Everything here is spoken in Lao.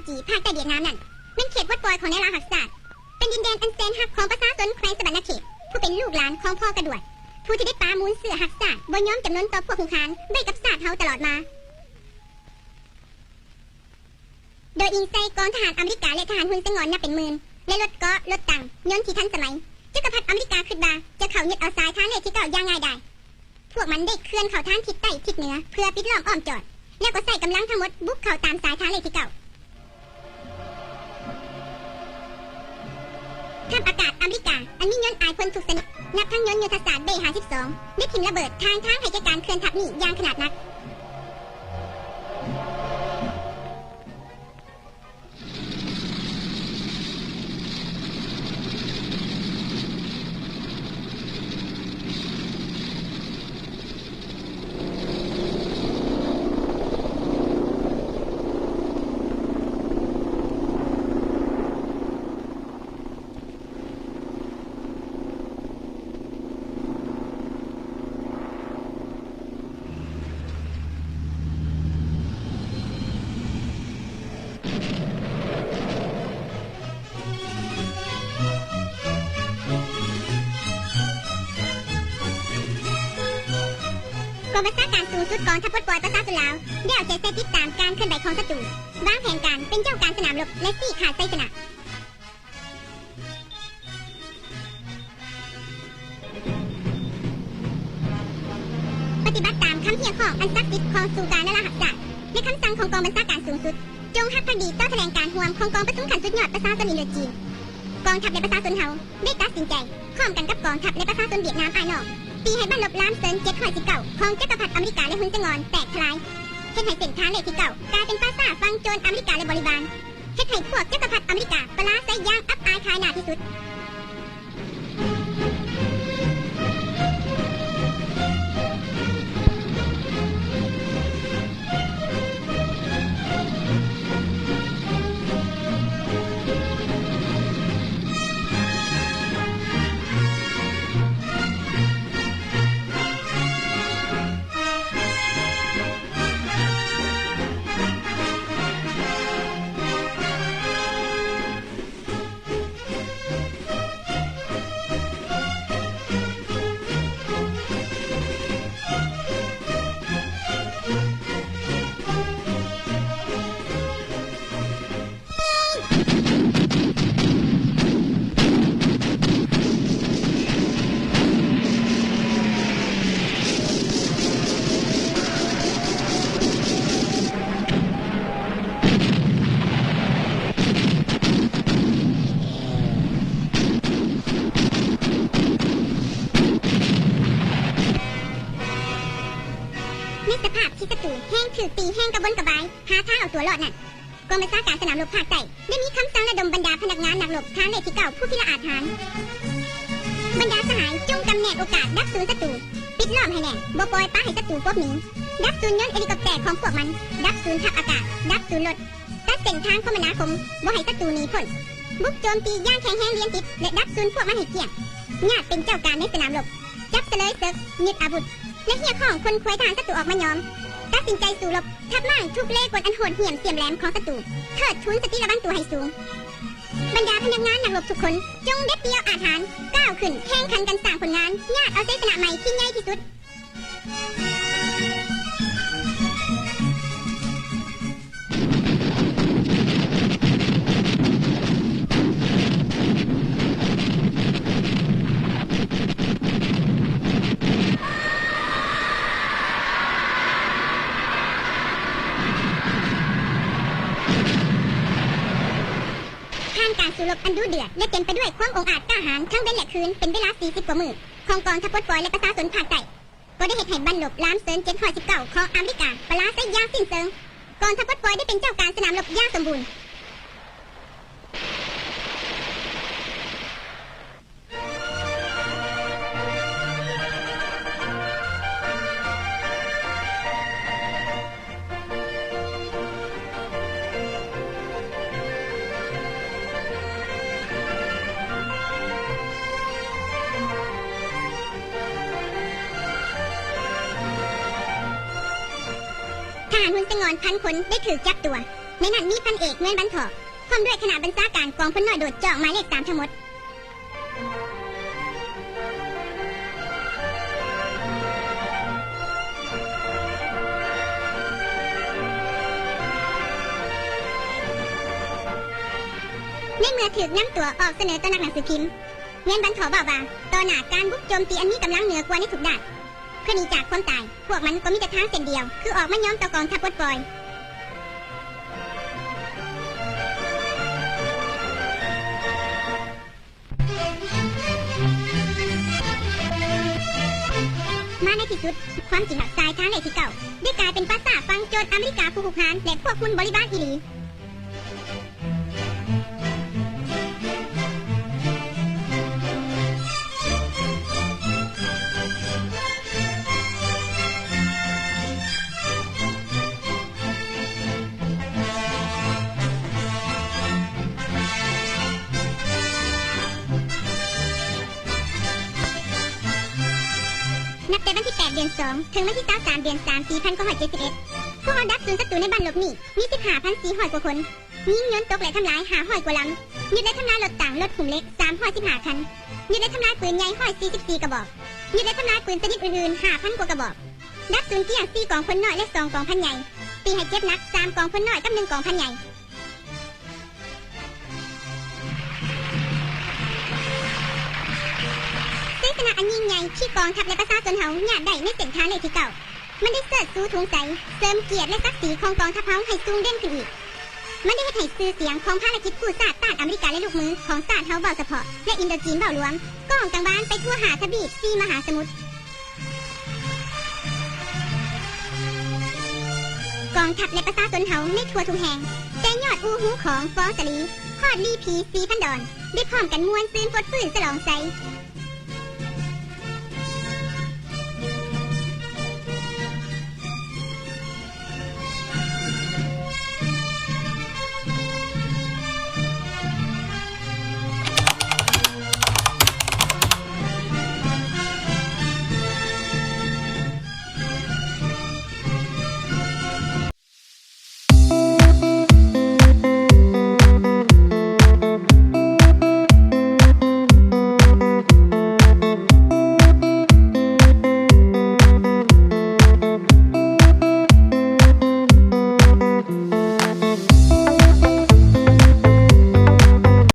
ຈີ ພາກໃຕ້ຫວຽດນາມນັ້ນ ແມ່ນເຂດປົດປ່ອຍຂອງແນວລາວຮັກຊາດ, ເປັນດິນແດນອັນແສນຮັກຂອງປະຊາຊົນແຂວງສະຫວັນນະເຂດ ຜູ້ເປັນລູກຫຼານຂອງພໍ່ກະດວດ ຜູ້ທີ່ໄດ້ປາມູນເຊື້ອຮັກຊາດ ບໍ່ຍອມຈຳນົນຕໍ່ພວກຮຸກຮານໄວ້ກັບຊາດເຮົາຕະຫຼອດມາ. ໂດຍອີງໃສ່ກອງທະຫານອາເມລິກາ ແລະ ທະຫານຮຸນເຊງອນນັບເປັນໝື່ນ ແລະ ລົດເກາະ, ລົດຕັງ, ຍົນທີ່ທັນສະໄໝ, ຈັກກະພັດອາເມລິກາຄິດວ່າຈະເຂົ້າຍຶດເອົາສາຍທາງເລກທີເກົ້າຢ່າງງ່າຍດາຍ. ພວກມັນໄດ້ເຄື່ອນເຂົ້າທາງທິດໃຕ້ທິດເໜືອ ເພື່ອປິດລ້ອມອ້ອມຈອດ ແລ້ວກໍໃຊ້ກຳລັງທັງໝົດບຸກເຂົ້າຕາມສາຍທາງເລກທີເກົ້າ. ທັບອາກາດອາເມລິກາ ອັນມີຍົນອາຍພົ່ນທຸກຊະນິດ ນັບທັງຍົນຍຸດທະສາດເບຫ້າສິບສອງ ໄດ້ຖິ້ມລະເບີດຖ່າງທາງໃຫ້ແກ່ການເຄື່ອນທັບນີ້ຢ່າງຂະໜາດໜັກ. ກອງບັນຊາການສູງສຸດກອງທັບປົດປ່ອຍປະຊາຊົນລາວ ໄດ້ເອົາໃຈໃສ່ຕິດຕາມການເຄື່ອນໄຫວຂອງສັດຕູ, ວາງແຜນການ, ເປັນເຈົ້າການສະໜາມລົບ ແລະ ຊີ້ຂາດໄຊຊະນະ. ປະຕິບັດຕາມຄຳຮຽກຮ້ອງອັນສັກສິດຂອງສູນກາງແນວລາວຮັກຊາດ ແລະ ຄຳສັ່ງຂອງກອງບັນຊາການສູງສຸດ, ຈົ່ງຮັກພັກດີຕໍ່ຖະແຫຼງການຮ່ວມຂອງກອງປະຊຸມຂັ້ນສຸດຍອດປະຊາຊົນອິນໂດຈີນ. ກອງທັບ ແລະ ປະຊາຊົນເຮົາໄດ້ຕັດສິນໃຈ ພ້ອມກັນກັບກອງທັບ ແລະ ປະຊາຊົນຫວຽດນາມອ້າຍນ້ອງ ຕີໃຫ້ບັ້ນລົບລາມເຊີນເຈັດຮ້ອຍສິບເກົ້າຂອງຈັກກະພັດອາເມລິກາ ແລະ ຮຸນເຊງອນແຕກທະລາຍ, ເຮັດໃຫ້ເສັ້ນທາງເລກທີເກົ້າກາຍເປັນປ່າຊ້າຝັງໂຈນອາເມລິກາ ແລະ ບໍລິວານ. ເຮັດໃຫ້ພວກຈັກກະພັດອາເມລິກາປະລາໄຊຢ່າງອັບອາຍຂາຍໜ້າທີ່ສຸດ. ໃນສະພາບທີ່ສັດຕູແຮ່ງຖືກຕີແຮ່ງກະວົນກະວາຍ ຫາທາງເອົາຕົວລອດນັ້ນ, ກອງບັນຊາການສະໜາມລົບພາກໃຕ້ ໄດ້ມີຄຳສັ່ງລະດົມບັນດາພະນັກງານນັກລົບທາງເລກທີເກົ້າ ຜູ້ພິລະອາດຫານ, ບັນດາສະຫາຍຈົ່ງກຳແໜດໂອກາດດັກສູນສັດຕູ, ປິດລ້ອມໃຫ້ແໜ້ນ, ບໍ່ປ່ອຍປະໃຫ້ສັດຕູຫຼົບໜີ, ດັກສູນຍົນເອລິຄອບແຕຂອງພວກມັນ, ດັກສູນທັບອາກາດ, ດັກສູນລົດ, ຕັດເສັ້ນທາງຄົມມະນາຄົມ, ບໍ່ໃຫ້ສັດຕູໜີພົ້ນ, ບຸກໂຈມຕີຢ່າງແຂງແຮງລຽນຕິດ ແລະ ດັກສູນພວກມັນໃຫ້ກ້ຽງ, ຍາດເປັນເຈົ້າການໃນສະໜາມລົບ, ຈັບສະເລີຍເສິກ, ຍຶດອາວຸດ ແລະ ຮຽກຮ້ອງຂົນຂວາຍທະຫານສັດຕູອອກມາຍອມ, ຕັດສິນໃຈສູ້ລົບ, ທັບມ້າງທຸກເລກົນອັນໂຫດຫ້ຽມສ່ຽມແຫຼມຂອງສັດຕູ, ເທີດທູນສະຕິລະວັງຕົວໃຫ້ສູງ. ບັນດາພະນັກງານນັກລົບທຸກຄົນ ຈົ່ງເດັດດ່ຽວອາດຫານ, ກ້າວຂຶ້ນ, ແຂ່ງຂັນກັນສ້າງຜົນງານ, ຍາດເອົາໄຊຊະນະໃໝ່ທີ່ໃຫຍ່ທີ່ສຸດ. ຜ່ານການສູ້ລົບອັນດຸເດືອດ ແລະ ເຕັມໄປດ້ວຍຄວາມອົງອາດກ້າຫານທັງເວັນ ແລະ ຄືນ ເປັນເວລາ ສີ່ສິບ ກວ່າມື້ ຂອງກອງທັບປົດປ່ອຍ ແລະ ປະຊາຊົນພາກໃຕ້ ກໍໄດ້ເຮັດໃຫ້ບັ້ນລົບ ລາມເຊີນ ເຈັດຮ້ອຍສິບເກົ້າ ຂອງອາເມລິກາປະລາໄຊຢ່າງສິ້ນເຊີງ. ກອງທັບປົດປ່ອຍໄດ້ເປັນເຈົ້າການສະໜາມລົບຢ່າງສົມບູນ. ທະຫານຮຸນເຊງອນ ພັນ ຄົນ ໄດ້ຖືກຈັບຕົວ. ໃນນັ້ນມີພັນເອກ ເງືອນບັນຖອກ ພ້ອມດ້ວຍຄະນະບັນຊາການກອງພົນນ້ອຍໂດດຈອກໝາຍເລກສາມທັງໝົດ. ໃນເມື່ອຖືກນຳຕົວອອກສະເໜີຕໍ່ນັກໜັງສືພິມ, ເງືອນບັນຖອກເວົ້າວ່າ ຕໍ່ໜ້າການບຸກໂຈມຕີອັນມີກຳລັງເໜືອກວ່າໃນທຸກດ້ານ, ເພື່ອໜີຈາກຄວາມຕາຍ, ພວກມັນກໍມີແຕ່ທາງເສັ້ນດຽວ ຄືອອກມາຍອມຕໍ່ກອງທັບປົດປ່ອຍ. ມາໃນທີ່ສຸດ, ຄວາມຈິງແລ້ວ ສາຍທາງເລກທີເກົ້າ ໄດ້ກາຍເປັນປາສາດຝັງໂຈນອາເມລິກາຜູ້ຮຸກຮານ ແລະ ພວກຮຸ່ນບໍລິວານອີ່ຫຼີ. ນັບແຕ່ວັນທີແປດ ເດືອນສອງ ເຖິງວັນທີຊາວສາມ ເດືອນສາມ ປີພັນເກົ້າຮ້ອຍເຈັດສິບເອັດ ພວກເຮົາດັບສູນສັດຕູໃນບ້ານລົບນີ້ມີສິບຫ້າພັນສີ່ຮ້ອຍກວ່າຄົນ, ຍິງຍົນຕົກ ແລະ ທຳລາຍຫ້າຮ້ອຍກວ່າລຳ, ຍຶດ ແລະ ທຳລາຍລົດຕາງລົດຫຸ້ມເຫຼັກສາມຮ້ອຍສິບຫ້າຄັນ, ຍຶດ ແລະ ທຳລາຍປືນໃຫຍ່ຮ້ອຍສີ່ສິບສີ່ກະບອກ, ຍຶດ ແລະ ທຳລາຍປືນຊະນິດອື່ນໆຫ້າພັນກວ່າກະບອກ. ດັບສູນກ້ຽງສີ່ກອງພົນນ້ອຍ ແລະ ສອງກອງພັນໃຫຍ່, ຕີໃຫ້ເຈັບໜັກສາມກອງພົນນ້ອຍກັບໜຶ່ງກອງພັນໃຫຍ່. ໄຊຊະນະອັນຍິ່ງໃຫຍ່ທີ່ກອງທັບ ແລະ ປະຊາຊົນເຮົາຍາດໄດ້ໃນເສັ້ນທາງເລກທີເກົ້າ ມັນໄດ້ເຊີດຊູທຸງໄຊ, ເສີມກຽດ ແລະ ສັກສີຂອງກອງທັບເຮົາໃຫ້ສູງເດັ່ນຂຶ້ນອີກ. ມັນໄດ້ເຮັດໃຫ້ຊື່ສຽງຂອງພາລະກິດກູ້ຊາດຕ້ານອາເມລິກາ ແລະ ລູກມືຂອງຊາດເຮົາເວົ້າສະເພາະ ແລະ ອິນໂດຈີນເວົ້າລວມ ກ້ອງກັງວານໄປທົ່ວຫ້າທະວີບ ສີ່ມະຫາສະໝຸດ. ກອງທັບ ແລະ ປະຊາຊົນເຮົາໃນທົ່ວທຸກແຫ່ງ, ແຕ່ຍອດອູ່ຫູຂອງ ຟອສາລີ ຮອດລີພີ ສີພັນດອນ ໄດ້ພ້ອມກັນມ່ວນຊື່ນຟົດຟື້ນສະຫຼອງໄຊ.